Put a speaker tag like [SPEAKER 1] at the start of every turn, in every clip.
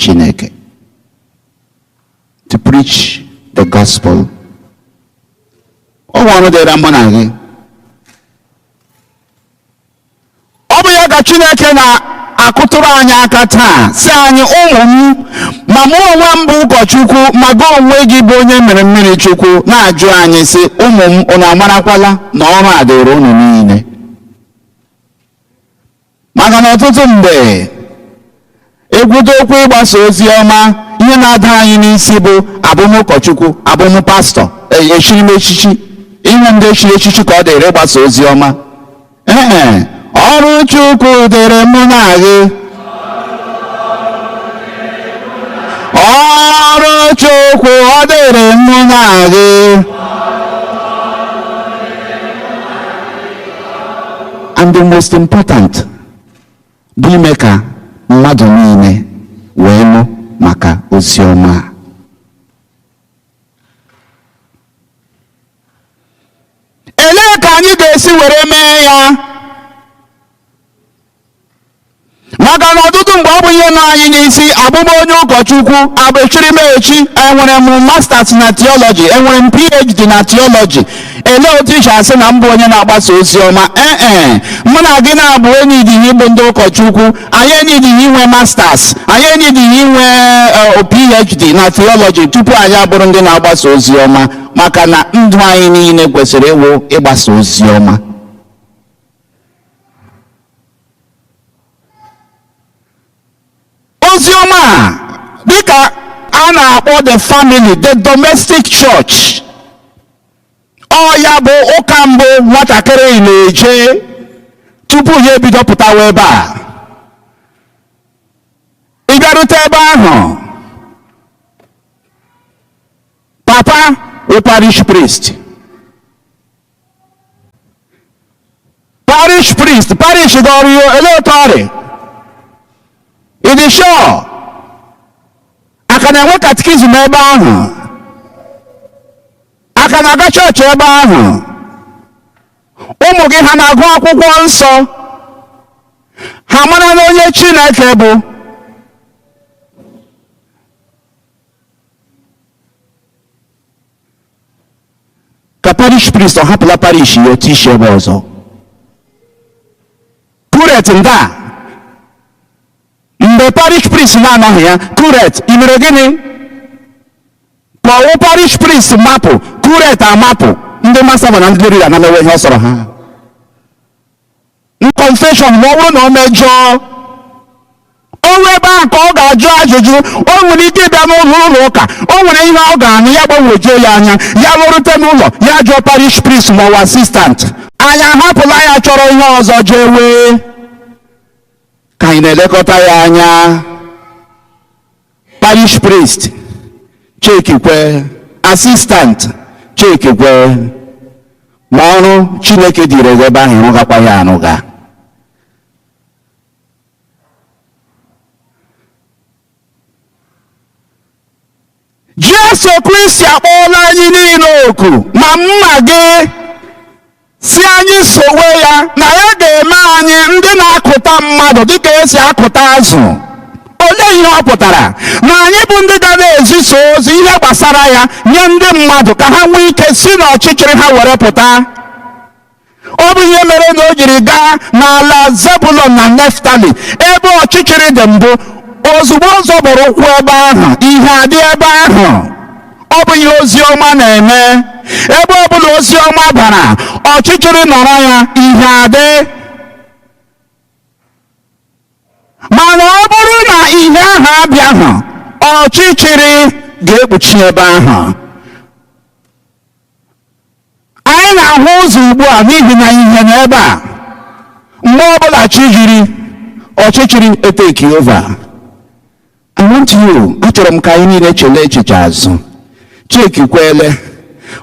[SPEAKER 1] Chineke, to preach the gospel. Ọ bụ ọrụ dịra mụ na gị. Ọ bụ ya ka Chineke na-akụtụrụ anyị aka taa, sị anyị, ụmụ m, ma mụ onwe m bụ ụkọchukwu, ma gị onwe gị bụ onye mere mmiri Chukwu, na-ajụ anyị sị, ụmụ m, unu amarakwala na ọrụ a dịrị unu niile. Maka na ọtụtụ mgbe ekwute okwu ịgbasa ozi ọma, ihe na-ada anyị n'isi bụ abụm ụkọchukwu, abụm pastọ, echiri m echichi. Ihe ndị echiri echichi ka ọ dịrị ịgbasa ozi ọma. Ee, ọrụ Chukwu dịrị mụ na gị. Ọrụ Chukwu ọ dịrị mụ na gị. And the most important bụ ime ka mmadụ niile wee nụ maka ozi ọma a. Elee ka anyị ga-esi were mee ya? Maka na ọtụtụ mgbe ọ bụ ihe nọ anyị n'isi, abụm onye ụkọchukwu, abụchiri m echi, enwere m masters na theology, enwere m PhD na theology. Elee otu isi asị na m bụ onye na-agbasa ozi ọma? Ee, mụ na gị na-abụ enyidighi ịbụ ndị ụkọchukwu, anyị enyidighi inwe masters, anyị enyidighi inwe PhD na theology tupu anyị abụrụ ndị na-agbasa ozi ọma, maka na ndụ anyị niile kwesịrị ịwụ ịgbasa ozi ọma. Ozi ọma a dịka a na-akpọ the family, the domestic church, ọ ya bụ ụka mbụ nwatakịrị na-eje tupu ya ebido pụtawa ebe a. Ị bịarute ebe ahụ, papa wụ parish priest. Parish priest, parish gị ọrụ ya, elee otu ọ dị? Ị dị sure? A ka na-enwe catechism ebe ahụ? A ka na-aga chọọchị ebe ahụ? Ụmụ gị ha na-agụ akwụkwọ nsọ? Ha mara na onye Chineke bụ? Ka parish priest ọ hapụla parish ya otu isi ebe ọzọ? Curate nga mgbe parish priest na-anọghị ya, curate ị mere gịnị? Ka ọwụ parish priest mapụ, curate amapụ, ndị masaba na ndị rira na-emewe ihe ọ sọrọ ha. Confession, ma ọ bụrụ na o mejọọ, ọrụ ebe ahụ ka ọ ga-ajụ ajụjụ. O nwere ike ịbịa n'ụlọ ụlọ ụka, o nwere ihe ọ ga-anụ ya gbanwojuo ya anya, ya lụrute n'ụlọ ya jụọ parish priest ma ọ bụ assistant. Anyị ahapụla ya chọrọ ihe ọzọ jee wee ka anyị na-elekọta ya anya. Parish priest chekikwe, assistant chekikwe, ma ọrụ Chineke dịrị gị ebe ahụ ịrụgakwa ya arụga. Jesu Kristi akpọọla anyị niile oku, ma mma gị si anyị sowe ya, na ya ga-eme anyị ndị na-akụta mmadụ dịka esi akụta azụ. Olee ihe ọ pụtara? Na anyị bụ ndị ga na-ezisa ozi ihe gbasara ya nye ndị mmadụ ka ha nwee ike si n'ọchịchịrị ha were pụta. Ọ bụ ihe mere na o jiri gaa n'ala Zebulọn na Neftali, ebe ọchịchịrị dị mbụ. Ozugbo ọ zọbụrụ ụkwụ ebe ahụ, ihe adị ebe ahụ. Ọ bụ ihe ozi ọma na-eme. Ebe ọbụla ozi ọma bara, ọchịchịrị nọrọ ya, ihe adị. Mana ọ bụrụ na ihe ahụ abịaghị, ọchịchịrị ga-ekpuchi ebe ahụ. Anyị na-ahụ ụzọ ugbu a n'ihi na ihe nọ ebe a. Mgbe ọbụla chi jiri, ọchịchịrị eteki over. I want you, achọrọ m ka anyị niile chelee echiche azụ. Chekikwele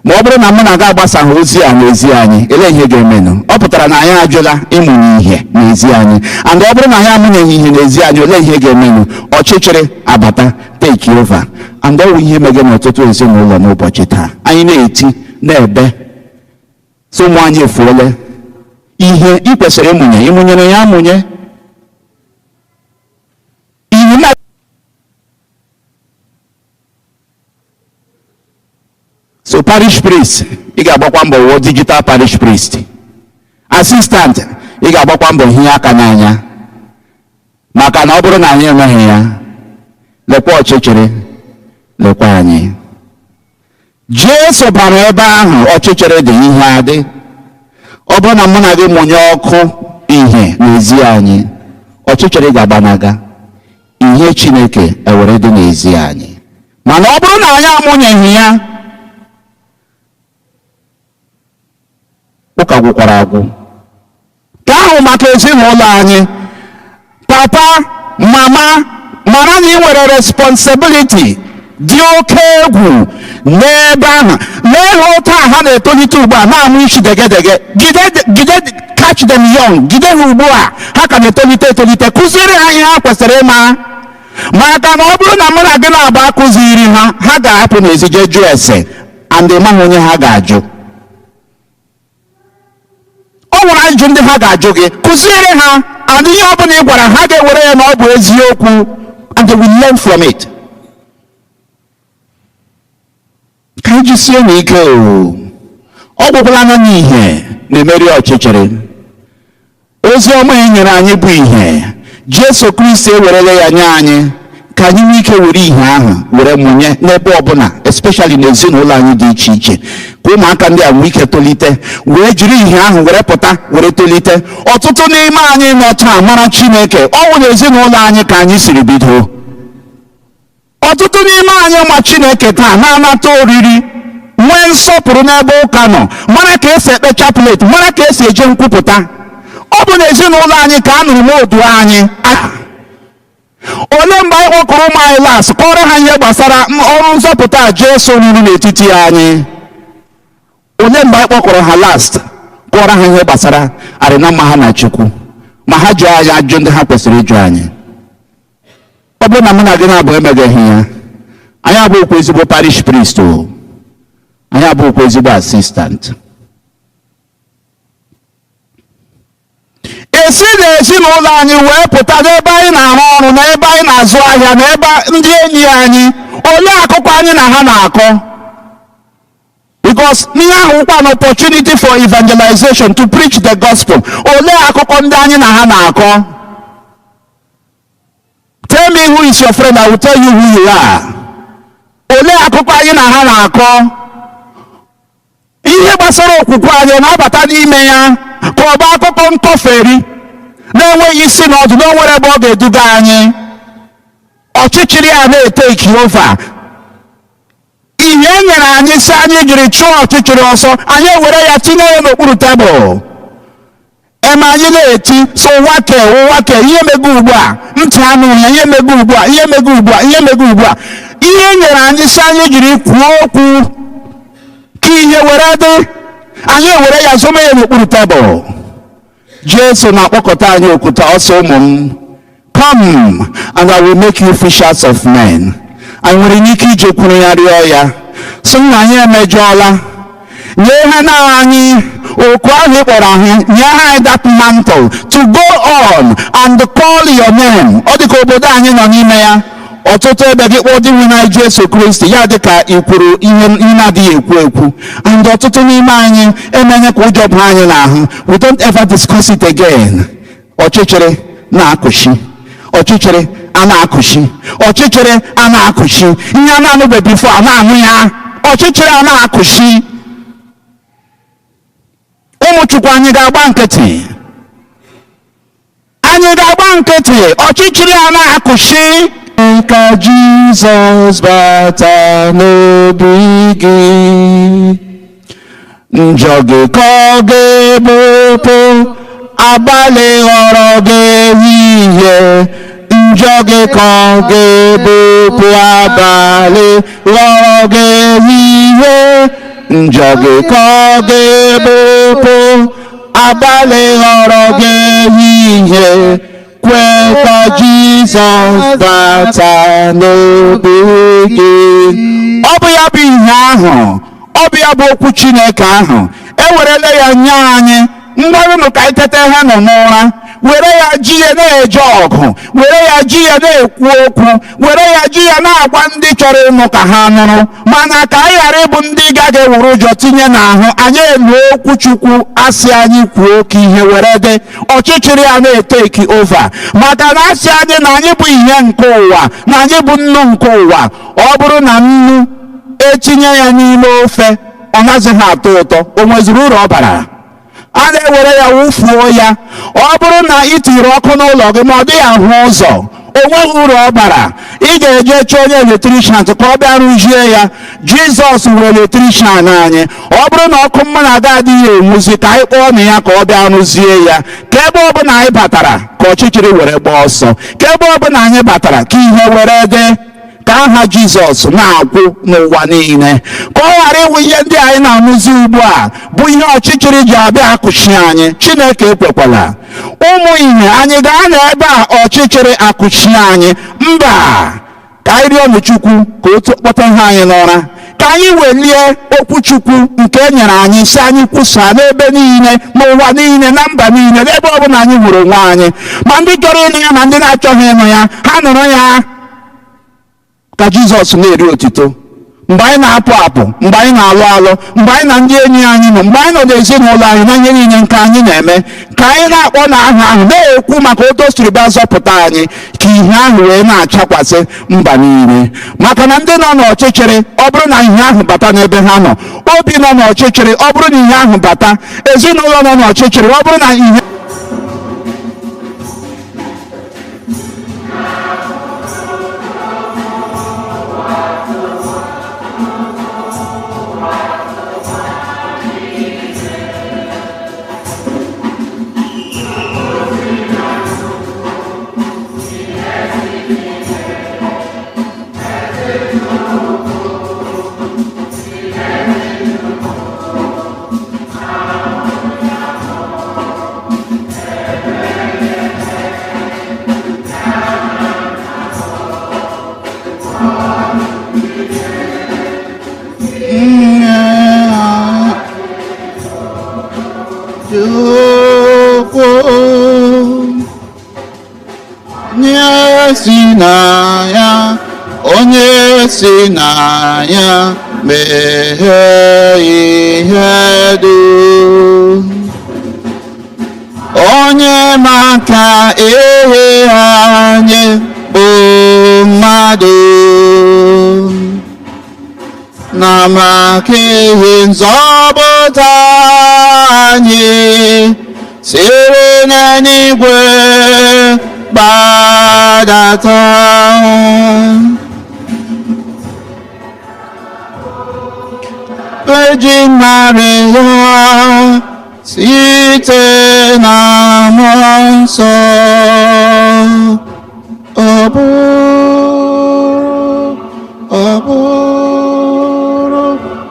[SPEAKER 1] ma ọ bụrụ na mụ na gị agbasaghị ozi a n'ezi anyị, elee ihe ga-emenụ? Ọ pụtara na anyị ajụla ịmụnye ihe n'ezi anyị. And ọ bụrụ na anyị amụnyeghị ihe n'ezi anyị, olee ihe ga-emenụ? Ọchịchịrị abata, take over. And ọ wụ ihe mege n'ọtụtụ ezinụlọ n'ụbọchị taa. Anyị na-eti na-ebe sị ụmụ anyị efuole. Ihe ị kwesịrị ịmụnye, ịmụnyere ya amụnye. Ihe na Parish priest, ị ga-agbakwa mbọ wụọ digital parish priest. Assistant, ị ga-agbakwa mbọ hinye aka n'anya, maka na ọ bụrụ na anyị enweghị ya, lekwa ọchịchịrị, lekwa anyị. Jesu bara ebe ahụ ọchịchịrị dị, ihe adị. Ọ bụrụ na mụ na gị mụnye ọkụ ihe n'ezi anyị, ọchịchịrị ga-agbanaga, ihe Chineke ewere dị n'ezi anyị. Mana ọ bụrụ na anyị amụnyeghị ya, ụka gwụkwara agwụ. Ka ahụ maka ezinụlọ anyị, papa, mama, mara na ị nwere responsibility dị oke egwu n'ebe ahụ. Lee ha otu a ha na-etolite ugbu a, na-amụ isi degedege. Gide, gide, catch them young, gide ha ugbu a ha ka na-etolite etolite, kụziere ha ihe ha kwesịrị ịma, maka na ọ bụrụ na mụ na gị na-agba akụziri ha, ha ga-apụ n'ezi jee jụọ ese, and ịmaghị onye ha ga-ajụ. O nwere ajụjụ ndị ha ga-ajụ gị. Kụziere ha, and ihe ọ bụla ị gwara ha ga-ewere ya na ọ bụ eziokwu, and they will learn from it. Ka anyị jisie n'ike o, ọ gwụkwala na n'ihe na-emeri ọchịchịrị. Ozi ọma e nyere anyị bụ ihe Jesu Kristi ewerela ya nye anyị, ka anyị nwee ike were ihe ahụ were mụnye n'ebe ọbụla, especially n'ezinụlọ anyị dị iche iche, ka ụmụaka ndị a nwee ike tolite wee jiri ihe ahụ were pụta were tolite. Ọtụtụ n'ime anyị nọ taa mara Chineke, ọ wụ n'ezinụlọ anyị ka anyị siri bido. Ọtụtụ n'ime anyị ma Chineke taa na-anata oriri, nwee nsọpụrụ n'ebe ụka nọ, mara ka esi ekpe chaplet, mara ka esi eje nkwupụta. Ọ bụ n'ezinụlọ anyị ka a nụrụ n'odu anyị. Olee mgbe anyị kpọkọrọ ụmụ anyị last kọrọ ha ihe gbasara ọrụ nzọpụta Jesu ruru n'etiti anyị? Olee mgbe anyị kpọkọrọ ha last kọrọ ha ihe gbasara arịnama ha na Chukwu, ma ha jụọ anyị ajụjụ ndị ha kwesịrị ịjụ anyị? Ọ bụrụ na mụ na gị na-abụ emeghị ya, anyị abụghịkwa ezigbo parish priest o, anyị abụghịkwa ezigbo assistant. Esi n'ezinụlọ anyị wee pụta n'ebe anyị na-arụ ọrụ, n'ebe anyị na-azụ ahịa, n'ebe ndị enyi anyị, olee akụkọ anyị na ha na-akọ? Because ihe ahụ wụkwa an opportunity for evangelization, to preach the gospel. Olee akụkọ ndị anyị na ha na-akọ? Tell me who is your friend, I will tell you who you are. Olee akụkọ anyị na ha na-akọ? Ihe gbasara okwukwe anyị na-abata n'ime ya, ka ọ bụ akụkọ nkọferi na-enweghị isi na ọdụ, na o nwere ebe ọ ga-eduga anyị? Ọchịchịrị a na-eteki over. Ihe e nyere anyị si anyị jiri chụọ ọchịchịrị ọsọ, anyị ewere ya tinye ya n'okpuru tebụl. Eme anyị na-eti so ụwa ke ụwa ke, ihe mego ugbu a, ntị anụ ya, ihe mego ugbu a, ihe mego ugbu a, ihe mego ugbu a. Ihe e nyere anyị si anyị jiri kwuo okwu ka ihe were dị, anyị ewere ya zome ya n'okpuru tebụl. Jesu na-akpọkọta anyị okwuta ọsọ, ụmụ m, come and I will make you fishers of men. Anyị nwere ike ije kwuru ya, rịọ ya, sị nna anyị emejọọla, nye ha na anyị oku ahụ ị kpọrọ ahụ, nye ha anyị that mantle to go on and call your name. Ọ dị ka obodo anyị nọ n'ime ya, ọtụtụ ebe gị kpọọ dị nwe anyị Jesu Kristi, ya dị ka ị kwuru ihe ị na-adịghị ekwu ekwu. And ọtụtụ n'ime anyị emenye ka ụjọ baa anyị n'ahụ. We don't ever discuss it again. Ọchịchịrị na-akụchi, ọchịchịrị a na-akụchi, ọchịchịrị a na-akụchi, ihe a na-anụbe before a na-anụ ya, ọchịchịrị a na-akụchi. Ụmụ Chukwu, anyị ga-agba nkịtị? Anyị ga-agba nkịtị ọchịchịrị a na-akụchi? Ka Jizọs bata n'obi gị, njọ gị ka ọ ga-ebupụ, abalị ghọrọ gị ehihie. Njọ gị ka ọ ga-ebupụ, abalị ghọrọ gị ehihie. Njọ gị ka ọ ga-ebupụ, abalị ghọrọ gị ehihie. Kwe ka Jizọs bata n'obi gị. Ọ bụ ya bụ ihe ahụ, ọ bụ ya bụ okwu Chineke ahụ ewerela ya nye anyị. Ngwarụnụ ka anyị teta ha nọ n'ụra, were ya ji ya na-eje ọgụ, were ya ji ya na-ekwu okwu, were ya ji ya na-agwa ndị chọrọ ịnụ ka ha nụrụ. Mana ka anyị ghara ịbụ ndị gaghị ewere ụjọ tinye n'ahụ anyị elu okwu Chukwu asị anyị kwuo oke ihe were dị ọchịchịrị a na-eteki over, maka na asị anyị na anyị bụ ihe nke ụwa, na anyị bụ nnu nke ụwa. Ọ bụrụ na nnu etinye ya n'ime ofe, ọ naghịzị atọ ụtọ, o nweziri uru ọ bara? A na-ewere ya wụfuo ya. Ọ bụrụ na ị tiri ọkụ n'ụlọ gị ma ọ dịghị ahụ ụzọ, o nweghị uru ọ bara. Ị ga-eje chọọ onye electrician ka ọ bịa rụzie ya. Jizọs were electrician anyị. Ọ bụrụ na ọkụ mmanụ aga adịghị enwuzi, ka anyị kpọọ na ya ka ọ bịa rụzie ya, ka ebe ọbụla anyị batara ka ọchịchịrị were gbaa ọsọ, ka ebe ọbụla anyị batara ka ihe were dị, ka aha Jizọs na-akwụ n'ụwa niile, ka ọ ghara ịwụ ihe ndị anyị na-anụzi ugbu a bụ ihe ọchịchịrị ji abịa akụchi anyị. Chineke ekwekwala. Ụmụ ihe anyị gaa n'ebe a ọchịchịrị akụchi anyị, mba. Ka anyị rịọ Chukwu ka o kpọta ha anyị n'ụra, ka anyị welie okwu Chukwu nke e nyere anyị si anyị kwusaa n'ebe niile, n'ụwa niile, na mba niile, n'ebe ọbụla anyị hụrụ onwe anyị, ma ndị chọrọ ịnụ ya ma ndị na-achọghị ịnụ ya, ha nụrụ ya, ka Jizọs na-eri otito. Mgbe anyị na-apụ apụ, mgbe anyị na-alụ alụ, mgbe anyị na ndị enyi anyị nọ, mgbe anyị nọ n'ezinụlọ anyị, na ihe niile nke anyị na-eme, ka anyị na-akpọ na aha ahụ, na-ekwu maka otu o siri bịa zọpụta anyị, ka ihe ahụ wee na-achakwasị mba niile. Maka na ndị nọ n'ọchịchịrị, ọ bụrụ na ihe ahụ bata n'ebe ha nọ, obi nọ n'ọchịchịrị, ọ bụrụ na ihe ahụ bata ezinụlọ nọ n'ọchịchịrị, ọ bụrụ na ihe
[SPEAKER 2] Chukwu onye si na ya, onye si na ya meghee ihe dum, onye maka ihe anyị bụ mmadụ, na maka ihe nzọpụta anyị siri n'eluigwe gbadata. Virgin Maria, site na Mmụọ Nsọ, ọ bụrụ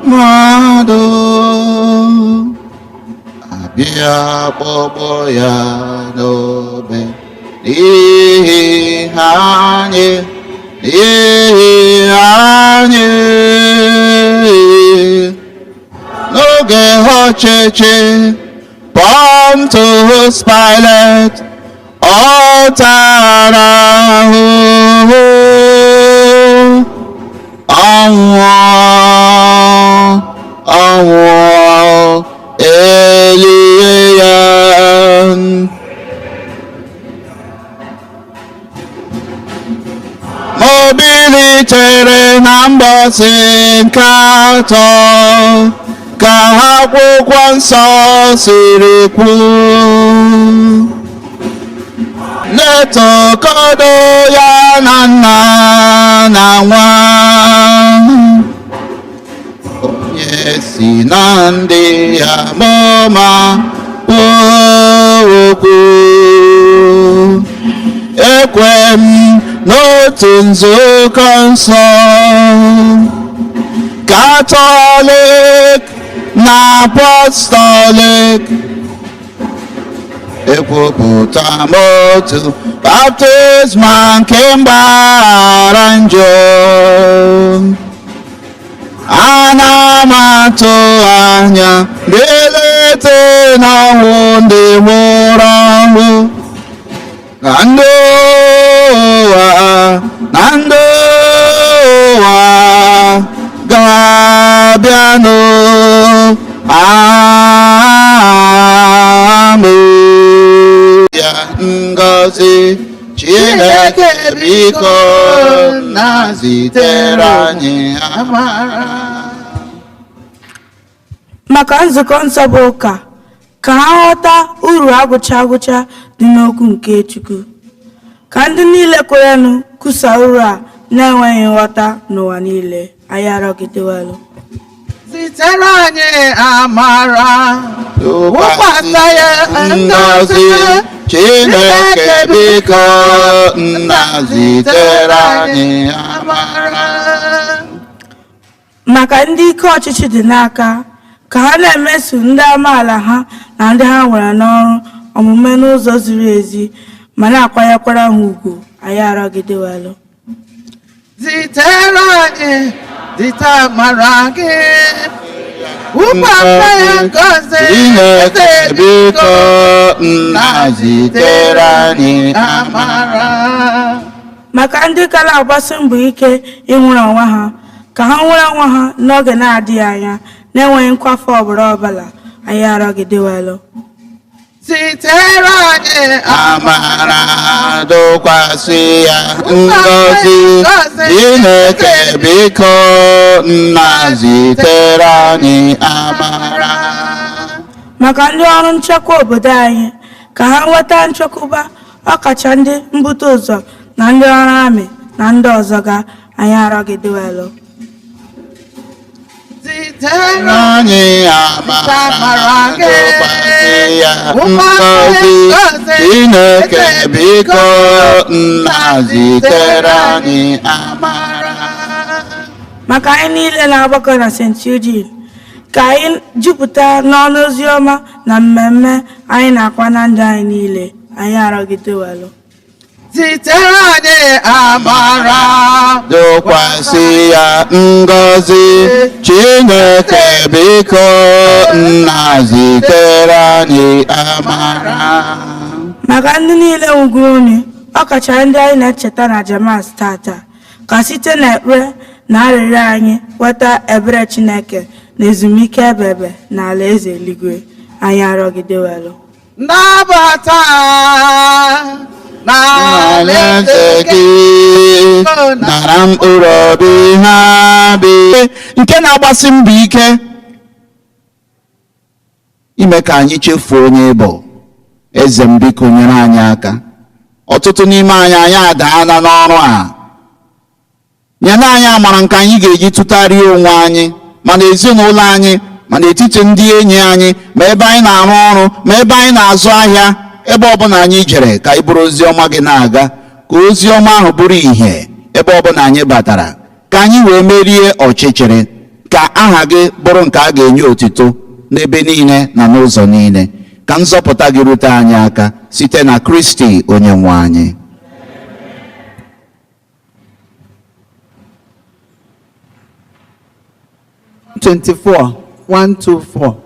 [SPEAKER 2] mmadụ, abịa kpọgbọ ya n'obe n'ihi anyị, n'ihi anyị. N'oge ọchịchị Pontius Pilate, ọ tara ahụhụ, ọnwụọ, ọnwụọ, elie ya. Ma o bilitere na mbọsị nke atọ, ka akwụkwọ nsọ siri kwu, na-etokọdo ya na nna na nwa, onye si na ndị amụma kwuo okwu. Ekwe m n'otu nzukọ nsọ Katọlik na Apọstọlik. Ekwupụta m otu baptizma nke mgbaghara njọ. Ana m atụ anya mbilite n'ọnwụ ndị nwụrụ anwụ na ndị ụwa na ndị ụwa ga-abịanụ. Amen. Ya ngọzi Chineke biko na zitere anyị amara.
[SPEAKER 3] Maka nzukọ nsọ bụ ụka, ka ha ghọta uru agwụcha agwụcha dị n'okwu nke Chukwu, ka ndị niile kwerenụ kwusaa uru a na-enweghị nghọta n'ụwa niile. Anyị arọgidewelu.
[SPEAKER 4] Zitere anyị amara, wụkwasị ya
[SPEAKER 2] ngọzi Chineke biko nna zitere anyị amara.
[SPEAKER 3] Maka ndị ike ọchịchị dị n'aka, ka ha na-emeso ndị amaala ha na ndị ha nwere n'ọrụ omume n'ụzọ ziri ezi ma na-akwanyekwara ha ugwu. Anyị arọgidewelu.
[SPEAKER 4] Zitere anyị, zite amara gị, wụkwasị ya ngọzi.
[SPEAKER 2] Chineke biko nna zitere anyị amara.
[SPEAKER 3] Maka ndị ka na-agbasi mbọ ike inwere onwe ha, ka ha nwere onwe ha n'oge na-adịghị anya na-enweghị nkwafu ọbara ọbụla. Anyị arọgidewelu.
[SPEAKER 4] Zitere anyị
[SPEAKER 2] amara, dokwasị ya ngọzi Chineke biko nna zitere anyị amara.
[SPEAKER 3] Maka ndị ọrụ nchekwa obodo anyị, ka ha nweta nchekwaba, ọkacha ndị mbute ụzọ na ndị ọrụ amị na ndị ọzọ ga. Anyị arọgidewelu.
[SPEAKER 4] Zitere
[SPEAKER 2] anyị amara, dokwasị ya ngọzi Chineke biko nna zitere anyị amara.
[SPEAKER 3] Maka anyị niile na-agbakọ na St. Eugene, ka anyị jupụta n'ọnụ ozi ọma na mmemme anyị na-akwa na ndụ anyị niile. Anyị arọgidewelu.
[SPEAKER 4] Zitere anyị amara,
[SPEAKER 2] dokwasị ya ngọzi Chineke biko nna zitere anyị amara.
[SPEAKER 3] Maka ndị niile nwụgoro unu, ọkacha ndị anyị na-echeta na Jamas tata, ka site n'ekpere na arịrịọ anyị nweta ebere Chineke na ezumike ebebe na alaeze eluigwe. Anyị arọgidewelu.
[SPEAKER 4] Nabata
[SPEAKER 2] n'alaeze gị, nara mkpụrụ obi ha bi nke na-agbasi mbọ ike ime ka anyị chefuo onye bụ eze m. Biko nyere anyị aka. Ọtụtụ n'ime anyị, anyị adaala n'ọrụ a. Nyere anyị amara nke anyị ga-eji tụgharịa onwe anyị, ma n'ezinụlọ anyị, ma n'etiti ndị enyi anyị, ma ebe anyị na-arụ ọrụ, ma ebe anyị na-azụ ahịa, ebe ọbụla anyị jere, ka anyị bụrụ ozi ọma gị na-aga, ka ozi ọma ahụ bụrụ ìhè ebe ọbụla anyị batara, ka anyị wee merie ọchịchịrị, ka aha gị bụrụ nke a ga-enye otito n'ebe niile na n'ụzọ niile, ka nzọpụta gị rute anyị aka site na Kristi onye nwe anyị.
[SPEAKER 4] 24 124.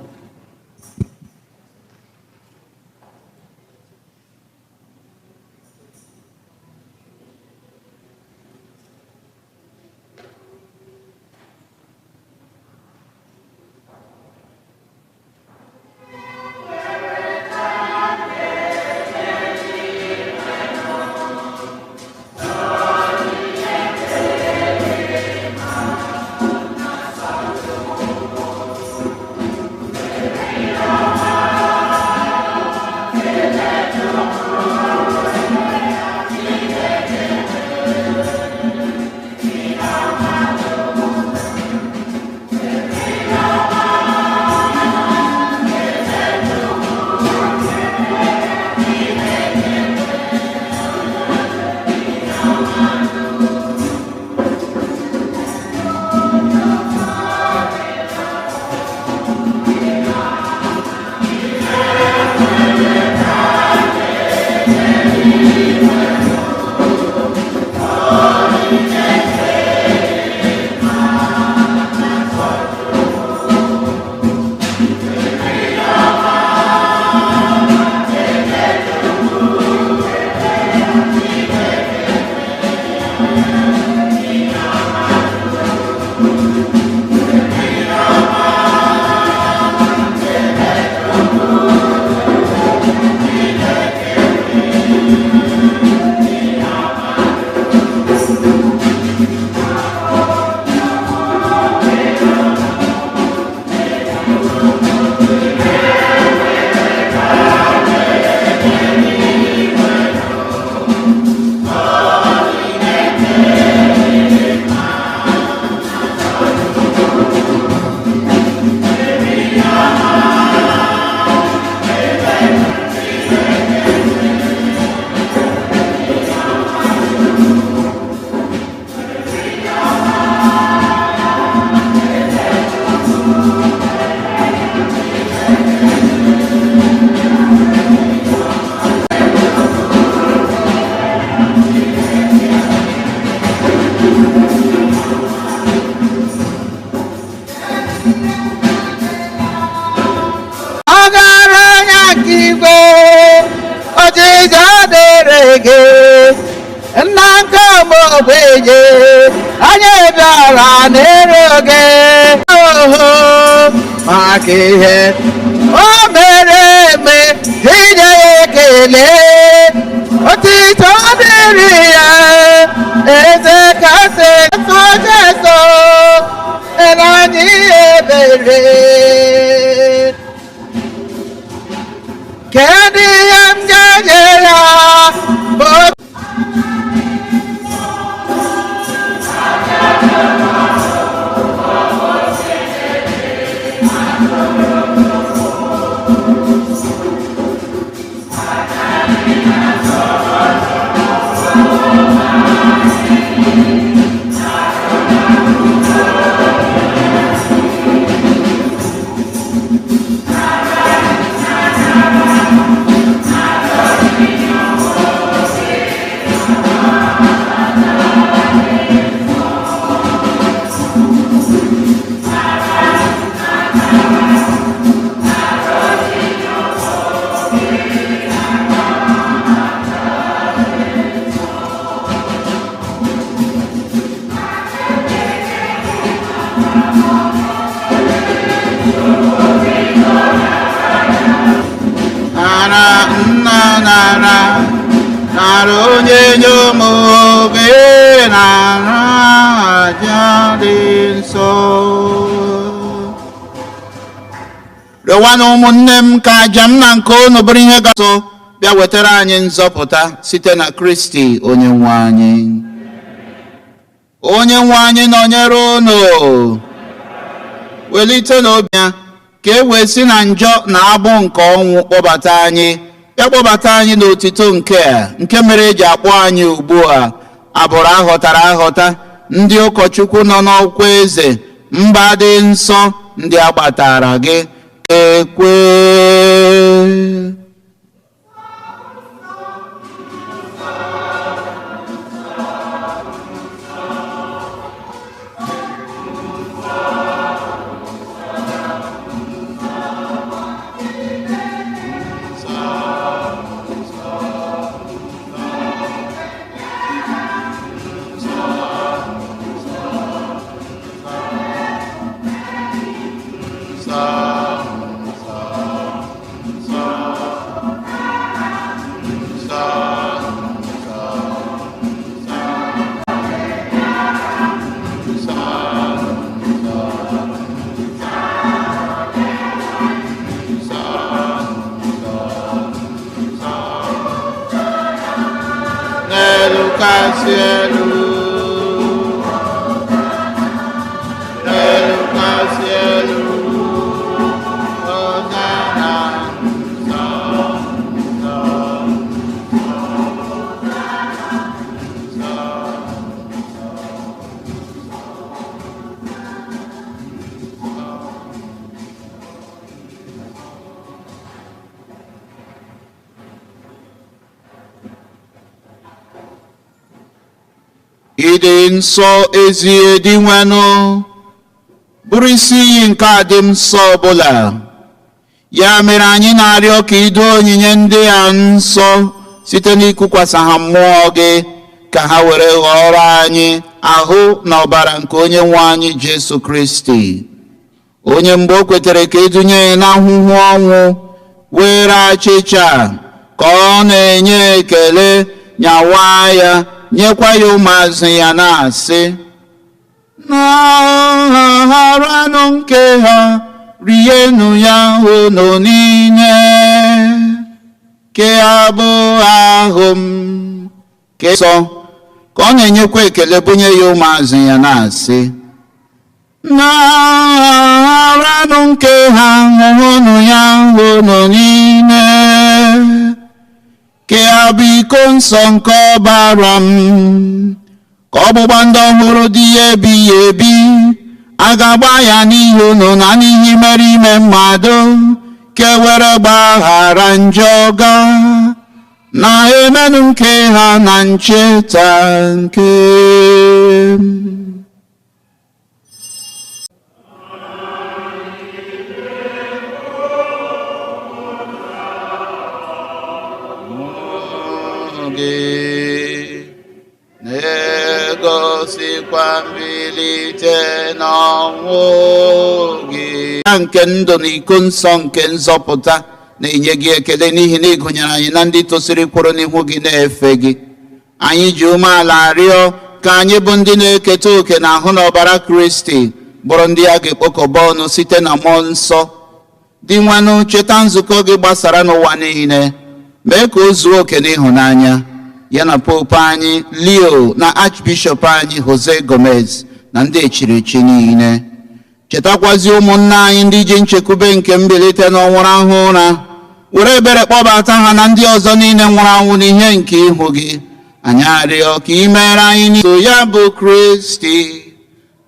[SPEAKER 4] Ogbenye anyị bịara n'elu gị oho maka ihe o mere eme inye ya ekele otito dịrị ya eze kasị nsọ Jesu mere anyị ebere. Kedu ihe m ga-enye ya bụ
[SPEAKER 2] Nara nna nara nara onye nye ụmụ gị nara aja dị nsọ. Rịọwanụ ụmụnne m ka aja m na nke unu bụrụ ihe ga-asọ bịa wetara anyị nzọpụta site na Kristi onye nwe anyị. Onye nwe anyị nọnyere unu. Welite n'obi ya ka e wee si na njọ na agbụ nke ọnwụ kpọbata anyị, ya kpọbata anyị n'otito nke a nke mere eji akpọ anyị ugbu a abụrụ aghọtara aghọta ndị ụkọchukwu nọ n'ọkwa eze mba dị nsọ ndị agbatara gị ekwe. N'elu kasị elu, n'elu kasị elu, Hosana, nsọ, nsọ, nsọ, Ịdị nsọ ezi Dinwenụ bụrụ isi iyi nke adị nsọ ọbụla. Ya mere anyị na-arịọ ka ido onyinye ndị a nsọ site n'ịkụkwasị ha mmụọ gị ka ha were ghọọrọ anyị ahụ na ọbara nke onye nwe anyị Jesu Kristi, onye mgbe o kwetere ka edunye ya n'ahụhụ ọnwụ were achịcha ka ọ na-enye ekele nyawa ya nyekwa ya ụmụazụ ya na-asị, na-aharanụ nke ha rienụ ya unu niile, ke abụ ahụ m ke nsọ. Ka ọ na-enyekwa ekele bunye ya ụmụazụ ya na-asị, na-aharanụ nke ha ṅụrụnụ ya unu niile, ke abụ iko nsọ nke ọbara m, ka ọgbụgba ndụ ọhụrụ dị ya ebighị ebi, a ga-agba ya n'ihi unu na n'ihi mere ime mmadụ, ka e were gbaghara njọ ga na emenụ nke ha na ncheta nke m. Gị na-echekwa mbilite n'ọnwụ gị nke ndụ na iko nsọ nke nzọpụta na-enye gị ekele n'ihi na ị gụnyere anyị na ndị tosiri kwụrụ n'ihu gị na-efe gị. Anyị ji umeala arịọ ka anyị bụ ndị na-eketa oke na ahụ na ọbara Kristi bụrụ ndị a ga-ekpokọba ọnụ site na mmụọ nsọ. Dị nwanụ, cheta nzukọ gị gbasara n'ụwa niile, mee ka o zuo oke n'ịhụnanya ya na Pope anyị Leo na Archbishop anyị Jose Gomez na ndị echiri echi niile. Chetakwazi ụmụnna anyị ndị ji nchekwube nke mbilite n'ọnwụrụ ahụ ụra, were ebere kpọbata ha na ndị ọzọ niile nwụrụ anwụ n'ihe nke ihu gị. Anyị arịọ ka ị meere anyị n'iso ya bụ Kristi,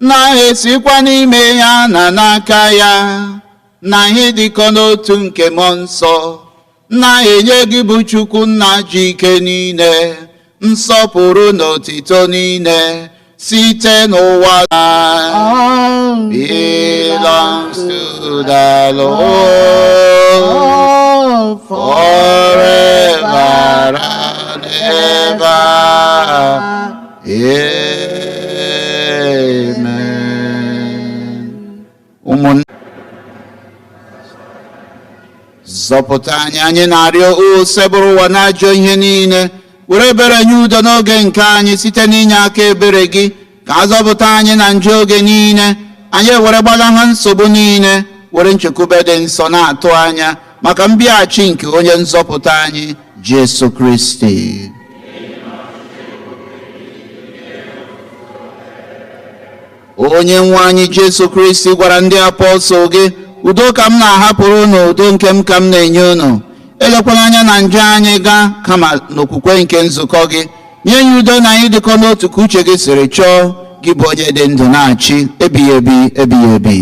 [SPEAKER 2] na-esikwa n'ime ya na n'aka ya na ihe dịkọ n'otu nke mmụọ nsọ, na-enye gị bụ Chukwu nna ji ike niile, nsọpụrụ na otito niile site n'ụwa. Belongs to the Lord forever and ever. Amen. Ụmụnne, zọpụta anyị, anyị na-arịọ o sebụrụ ụwa n'ajọ ihe niile, were ebere nye udo n'oge nke anyị site n'inye aka ebere gị, ka a zọpụta anyị na njọ oge niile, anyị ewere gbalaha nsogbu niile, were nchekwube dị nsọ na-atụ anya maka mbịaghachi nke onye nzọpụta anyị Jesu Kristi. Onye nwe anyị Jesu Kristi gwara ndị apọstụl gị, udo ka m na-ahapụrụ unu, udo nke m ka m na-enye unu. Elekwala anya na njọ anyị gaa, kama n'okwukwe nke nzukọ gị nye ya udo na anyị dịkọ n'otu ka uche gị siri chọọ, gị bụ onye dị ndụ na-achị ebighị ebi ebighị ebi.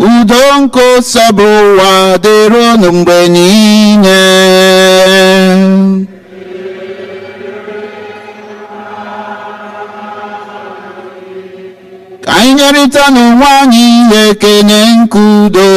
[SPEAKER 2] Udo nke osebụ ụwa dịrị unu mgbe niile. Ka anyị nyerịta n'onwe anyị ekene nke udo.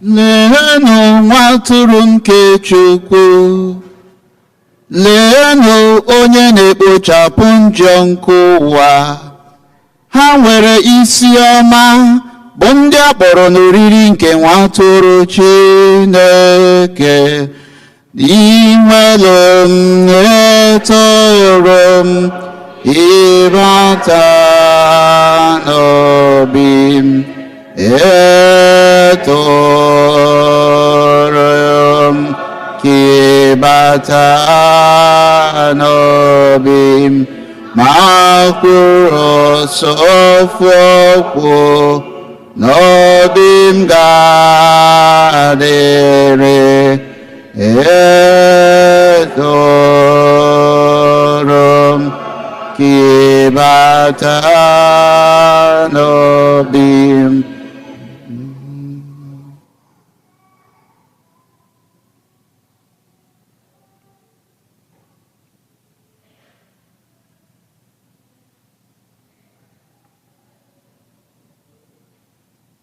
[SPEAKER 2] Leenụ nwa atụrụ nke Chukwu, leenụ onye na-ekpochapụ njọ nke ụwa. Ha nwere isi ọma bụ ndị a kpọrọ n'oriri nke nwa atụrụ Chineke. Inwelu m etoro m ịbata n'obi m, etoro m ka ịbata n'obi m, ma kwuru ọsọ okwu n'obi m ga-adịrị. Etoro m ka ịbata n'obi m.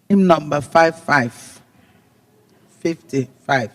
[SPEAKER 4] Hymn number 55, 55.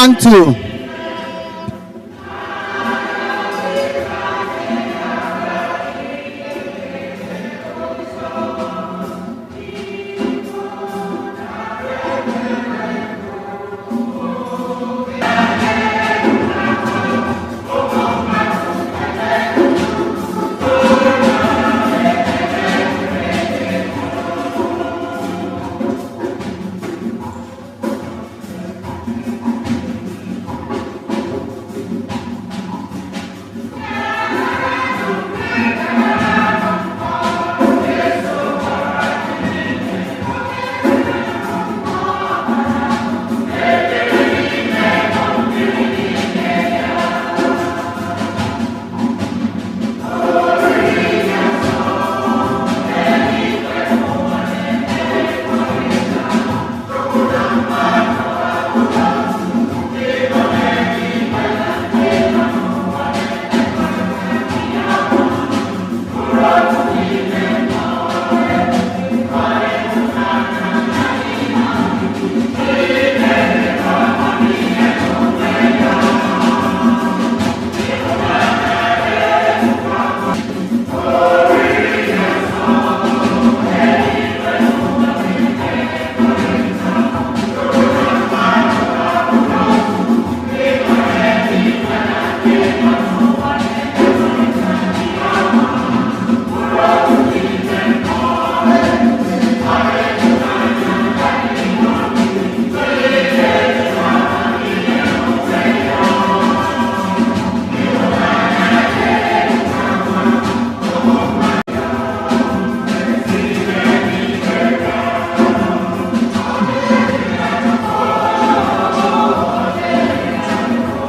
[SPEAKER 4] 1, 2.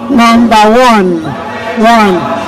[SPEAKER 4] Number 1, 1.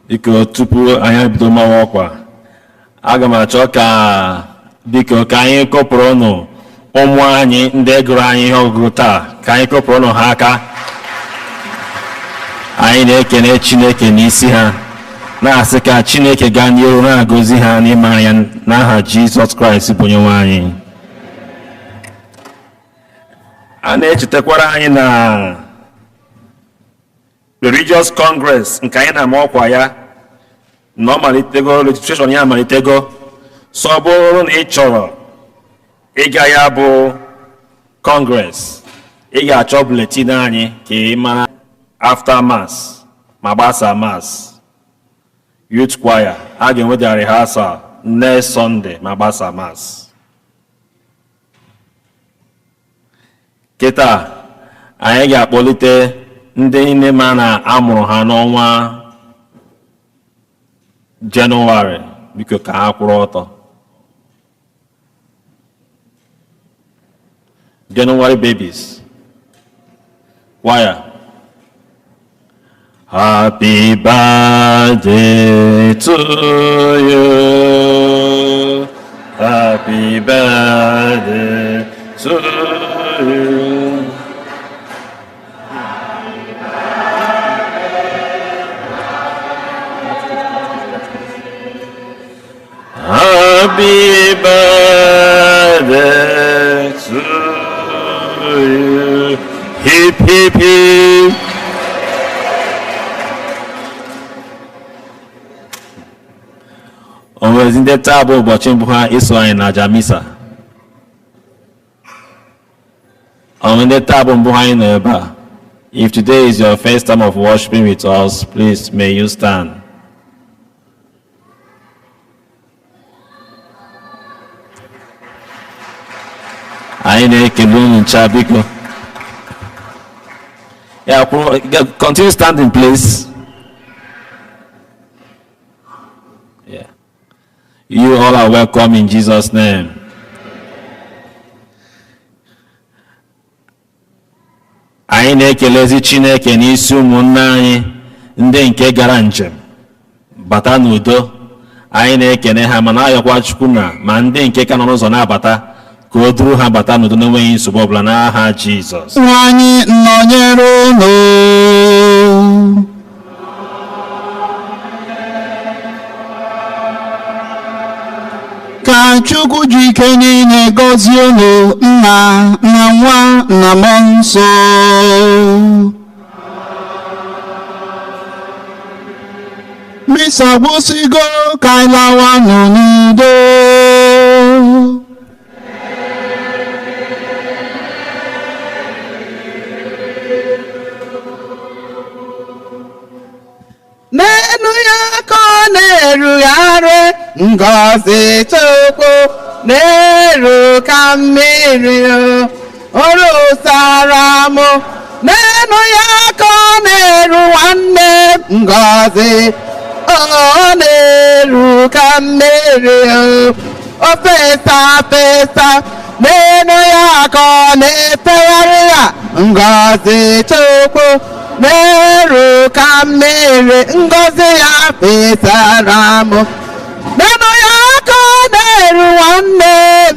[SPEAKER 5] Biko, tupu anyị ebido mawa ọkwa, aga m achọ ka biko ka anyị kọpụrụ ụnụ ụmụ anyị ndị gụrụ anyị ihe ọgụgụ taa, ka anyị kọpụrụ ụnụ ha aka. Anyị na-ekene Chineke n'isi ha. Na-asị ka Chineke gaa n'ihu na-agọzi ha n'ime anya n'aha Jizọs Kraịst bụ Onyenwe anyị. A na-echetakwara anyị na Religious Congress nke anyị na-ama ọkwa ya na ọ malitego, registration ya amalitego. So ọ bụrụ na ị chọrọ ịga ya bụ Congress, ị ga-achọ bulletin anyị ka ị mara after mass ma gbasa mass. Youth choir a ga-enwe their rehearsal next Sunday ma gbasa mass. Kịta anyị ga-akpọlite ndị niile ma na amụrụ ha n'ọnwa Jenụwarị, biko ka ha kwụrụ ọtọ. January babies. Choir. Happy birthday to you. Happy birthday to you. Happy birthday to you. Hip, hip, hip. O nwere ndị taa bụ ụbọchị mbụ ha iso anyị na aja misa? O nwere ndị taa bụ mbụ ha anyị nọ ebe a? If today is your first time of worshiping with us, please may you stand. Anyị na-ekele unu ncha, biko. Ya kwụrụ, continue standing, please. Yeah. You all are welcome in Jesus' name. Anyị na-ekelezi Chineke n'isi ụmụnne anyị ndị nke gara njem bata n'udo. Anyị na-ekene ha ma na-ayọkwa Chukwu na ma ndị nke ka nọ n'ụzọ na-abata ka o duru ha bata n'udo n'enweghị nsogbu ọbụla n'aha Jizọs.
[SPEAKER 2] Anyị nọnyere unu. Ka Chukwu ji ike niile gọzie unu, Nna na Nwa na Mmụọ Nsọ. Misa gwụsịgo, ka anyị lawanụ n'udo.
[SPEAKER 4] N'enu ya ka ọ na-erugharị, ngọzi Chukwu na-eru ka mmiri o rụsara m. N'enu ya ka ọ na-eru, nwanne m, ngọzi ọ na-eru ka mmiri o fesa fesa. N'enu ya ka ọ na-efegharị ya, ngọzi Chukwu na-eru ka mmiri, ngọzi ya fesara m. N'enu ya ka ọ na-eru, nwanne m.